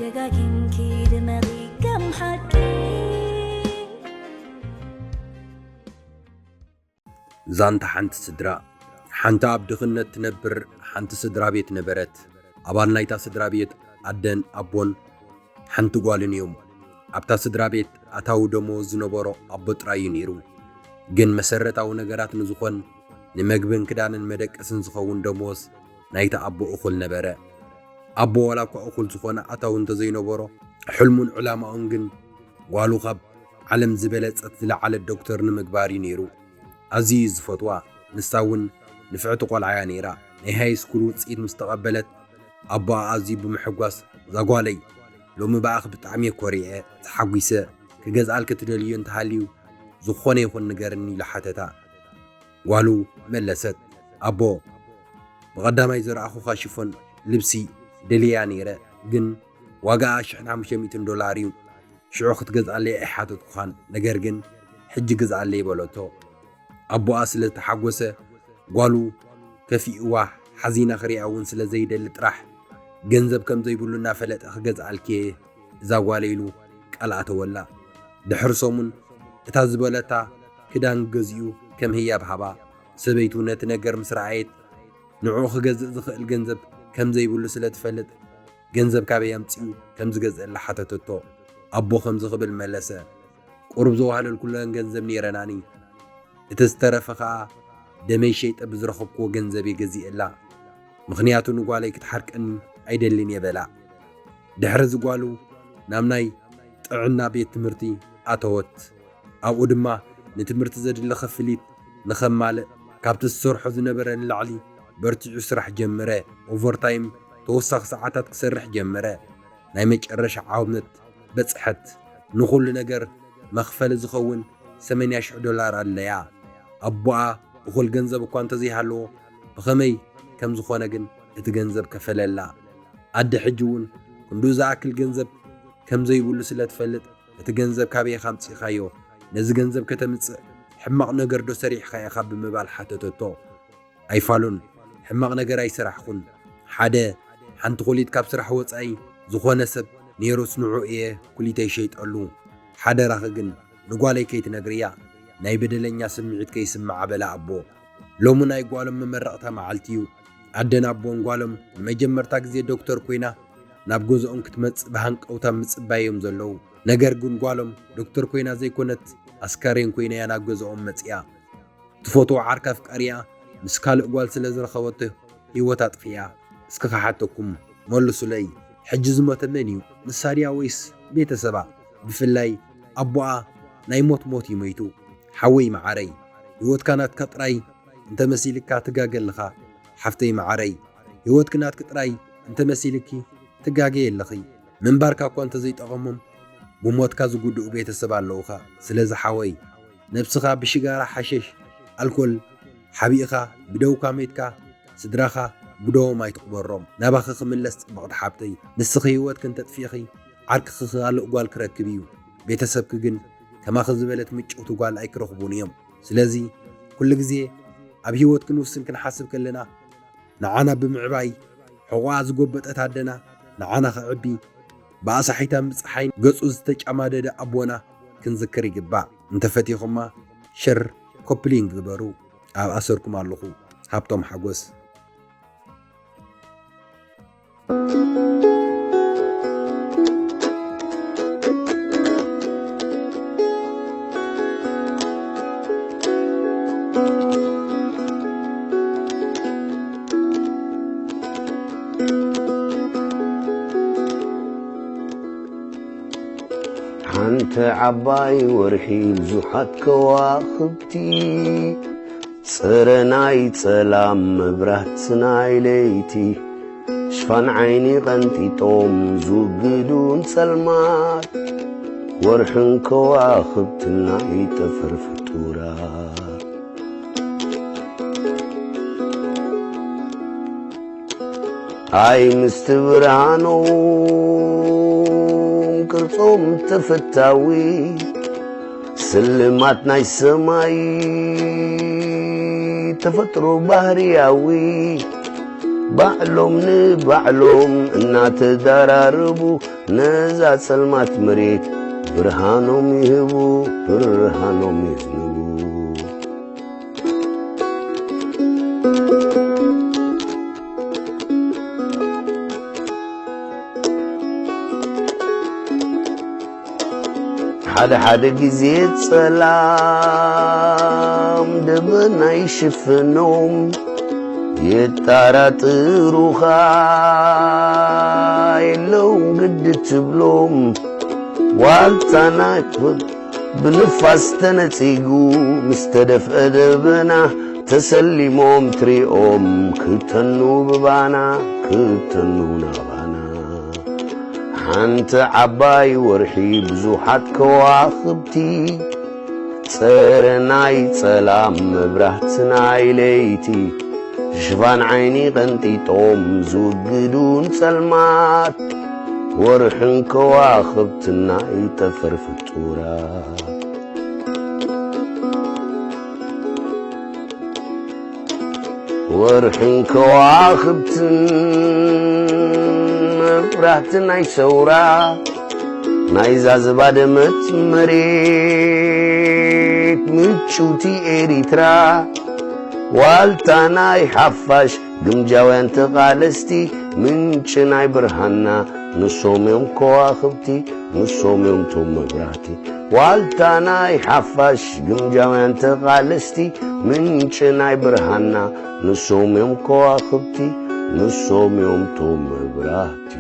ደጋጊምኪ ድመቒ ከም ሓቂ። ዛንታ ሓንቲ ስድራ። ሓንቲ ኣብ ድኽነት ትነብር ሓንቲ ስድራ ቤት ነበረት። ኣባል ናይታ ስድራ ቤት ኣደን ኣቦን ሓንቲ ጓልን እዮም። ኣብታ ስድራ ቤት ኣታዊ ደመወዝ ዝነበሮ ኣቦ ጥራይ እዩ ነይሩ። ግን መሰረታዊ ነገራት ንዝኾን ንመግብን ክዳንን መደቀስን ዝኸውን ደመወዝ ናይቲ ኣቦ እኹል ነበረ። ኣቦ ዋላ እኳ እኹል ዝኾነ ኣታዊ እንተዘይነበሮ፣ ሕልሙን ዕላማኡን ግን ጓሉ ካብ ዓለም ዝበለጸት ዝለዓለት ዶክተር ንምግባር እዩ ነይሩ። ኣዝዩ እዩ ዝፈትዋ። ንሳ እውን ንፍዕቲ ቆልዓ እያ ነይራ። ናይ ሃይ ስኩል ውጽኢት ምስ ተቐበለት፣ ኣቦኣ ኣዝዩ ብምሕጓስ፣ "እዛ ጓለይ፣ ሎሚ ብኣኺ ብጣዕሚ እየ ኮሪዐ፣ ተሓጒሰ፣ ክገዝኣልኪ ትደልዮ እንተሃልዩ ዝኾነ ይኹን ንገርኒ" ኢሉ ሓተታ። ጓሉ መለሰት፣ "ኣቦ፣ ብቐዳማይ ዝረኣኹኻ ሽፎን ልብሲ ደልየያ ነይረ፣ ግን ዋጋኣ ሽሕን ሓሙሽተ ሚእትን ዶላር እዩ። ሽዑ ክትገዝኣለይ ኣይሓተትኩኻን፣ ነገር ግን ሕጂ ግዝኣለይ" በለቶ። ኣቦኣ ስለ ዝተሓጎሰ፣ ጓሉ ከፊእዋ፣ ሓዚና ክሪኣ እውን ስለ ዘይደሊ ጥራሕ፣ ገንዘብ ከም ዘይብሉ እናፈለጠ "ክገዝኣልኪ እየ እዛ ጓለይ" ኢሉ ቃል ኣተወላ። ድሕሪ ሰሙን እታ ዝበለታ ክዳን ገዚኡ ከም ህያብ ሃባ። ሰበይቱ ነቲ ነገር ምስ ረኣየት፣ ንዕኡ ክገዝእ ዝኽእል ገንዘብ ከም ዘይብሉ ስለ ትፈልጥ፣ "ገንዘብ ካበይ ኣምጺኡ ከም ዝገዝአላ?" ሓተተቶ። ኣቦ ከምዚ ክብል መለሰ፣ "ቁሩብ ዘዋህለልኩለን ገንዘብ ነይረናኒ። እቲ ዝተረፈ ኸኣ ደመይ ሸይጠ ብዝረኸብክዎ ገንዘብ እየ ገዚኤላ። ምኽንያቱ ንጓለይ ክትሓርቀኒ ኣይደልን እየ" በላ። ድሕሪ እዚ ጓሉ ናብ ናይ ጥዕና ቤት ትምህርቲ ኣተወት። ኣብኡ ድማ ንትምህርቲ ዘድሊ ክፍሊት ንኸማልእ ካብቲ ዝሰርሖ ዝነበረ ንላዕሊ በርቲዑ ስራሕ ጀመረ። ኦቨርታይም፣ ተወሳኺ ሰዓታት ክሰርሕ ጀመረ። ናይ መጨረሻ ዓመት በጽሐት። ንኹሉ ነገር መኽፈሊ ዝኸውን ሰማንያ ሽሕ ዶላር ኣለያ። ኣቦኣ እኹል ገንዘብ እኳ እንተዘይሃለዎ፣ ብኸመይ ከም ዝኾነ ግን እቲ ገንዘብ ከፈለላ። ኣደ ሕጂ እውን ክንድኡ ዝኣክል ገንዘብ ከም ዘይብሉ ስለ ትፈልጥ፣ "እቲ ገንዘብ ካበይ ኢኻ ኣምጺእኻዮ? ነዚ ገንዘብ ከተምጽእ ሕማቕ ነገር ዶ ሰሪሕኻ ኢኻ?" ብምባል ሓተተቶ። "ኣይፋሉን፣ ሕማቕ ነገር ኣይሰራሕኩን። ሓደ፣ ሓንቲ ኩሊት ካብ ስራሕ ወጻኢ ዝኾነ ሰብ ነይሩስ ንዑ እየ ኩሊተይ ሸይጠሉ። ሓደራኺ ግን ንጓለይ ከይትነግርያ፣ ናይ በደለኛ ስምዒት ከይስምዓ" በለ ኣቦ። ሎሚ ናይ ጓሎም መመረቕታ መዓልቲ እዩ። ኣደን ኣቦን ጓሎም ንመጀመርታ ግዜ ዶክተር ኮይና ናብ ገዝኦም ክትመጽእ ብሃንቀውታ ምጽባይ እዮም ዘለዉ። ነገር ግን ጓሎም ዶክተር ኮይና ዘይኮነት ኣስካሬን ኮይና እያ ናብ ገዝኦም መጺኣ። ትፈትዎ ዓርካ ኣፍቃሪኣ ምስ ካልእ ጓል ስለ ዝረኸበቶ ህይወት ኣጥፊኣ። እስኪ ክሓተኩም፣ መልሱለይ። ሕጂ ዝሞተ መን እዩ? ንሳ ድያ ወይስ ቤተሰባ? ብፍላይ ኣቦኣ ናይ ሞት ሞት እዩ ሞይቱ። ሓወይ መዓረይ፣ ህይወትካ ናትካ ጥራይ እንተመሲልካ ትጋገ ኣለኻ። ሓፍተይ መዓረይ፣ ህይወትኪ ናትኪ ጥራይ እንተመሲልኪ ትጋገ የለኺ። ምንባርካ እኳ እንተዘይጠቐሞም፣ ብሞትካ ዝጉድኡ ቤተሰብ ኣለዉኻ። ስለዚ ሓወይ፣ ነብስኻ ብሽጋራ፣ ሓሸሽ፣ ኣልኮል ሓቢእኻ ብደውካ ሜትካ፣ ስድራኻ ብደዎም ኣይትቕበሮም። ናባኺ ክምለስ ጽብቕቲ ሓብተይ፣ ንስኺ ህይወትኪ እንተጥፊእኺ፣ ዓርክኺ ካልእ ጓል ክረክብ እዩ። ቤተሰብኪ ግን ከማኺ ዝበለት ምጭውቲ ጓል ኣይክረኽቡን እዮም። ስለዚ ኩሉ ግዜ ኣብ ህይወት ክንውስን ክንሓስብ ከለና፣ ንዓና ብምዕባይ ሕቖኣ ዝጎበጠት ኣደና ንዓና ከዕቢ፣ ብኣሳሒታ ምጽሓይ ገጹ ዝተጫማደደ ኣቦና ክንዝክር ይግባእ። እንተፈቲኹማ ሸር ኮፕሊንግ ግበሩ። ኣብ ኣሰርኩም ኣለኹ። ሃብቶም ሓጎስ። ሓንቲ ዓባይ ወርሒ ብዙሓት ከዋኽብቲ፣ ጽረ ናይ ጸላም መብራት ናይ ለይቲ፣ ሽፋን ዓይኒ ቀንጢጦም ዝውግዱ ንጸልማት፣ ወርሕን ከዋኽብትን ናይ ጠፈር ፍጡራት። ኣይ ምስቲ ብርሃኖም ቅርጾም ተፈታዊ፣ ስልማት ናይ ሰማይ ተፈጥሮ ባህርያዊ፣ ባዕሎም ንባዕሎም እናተዳራረቡ ነዛ ጸልማት መሬት ብርሃኖም ይህቡ፣ ብርሃኖም ይህቡ። ሓደ ሓደ ግዜ ጸላም ደበና ይሽፍኖም፣ የጣራጥሩኻ የለውን ግዲ ትብሎም። ዋልታ ናይ ብንፋስ ተነጺጉ ምስ ተደፍአ ደበና ተሰሊሞም ትሪኦም ክተኑ ብባና ክተኑ ናባና። ሓንቲ ዓባይ ወርሒ ብዙሓት ከዋኽብቲ፣ ጸረ ናይ ጸላም መብራህቲ ናይ ለይቲ፣ ሽፋን ዓይኒ ቀንጢጦም ዝውግዱን ጸልማት፣ ወርሕን ከዋኽብትን ናይ ጠፈር ፍጡራት። ወርሕን ከዋኽብትን መብራህቲ ናይ ሰውራ፣ ናይዛ ዝባደመት መሬት ምጭውቲ ኤሪትራ፣ ዋልታ ናይ ሓፋሽ ግምጃውያን ተቓለስቲ፣ ምንጪ ናይ ብርሃንና ንሶም እዮም ከዋኽብቲ፣ ንሶም እዮም ቶም መብራህቲ። ዋልታ ናይ ሓፋሽ ግምጃውያን ተቓለስቲ፣ ምንጪ ናይ ብርሃንና ንሶም እዮም ከዋኽብቲ፣ ንሶም እዮም ቶም መብራህቲ።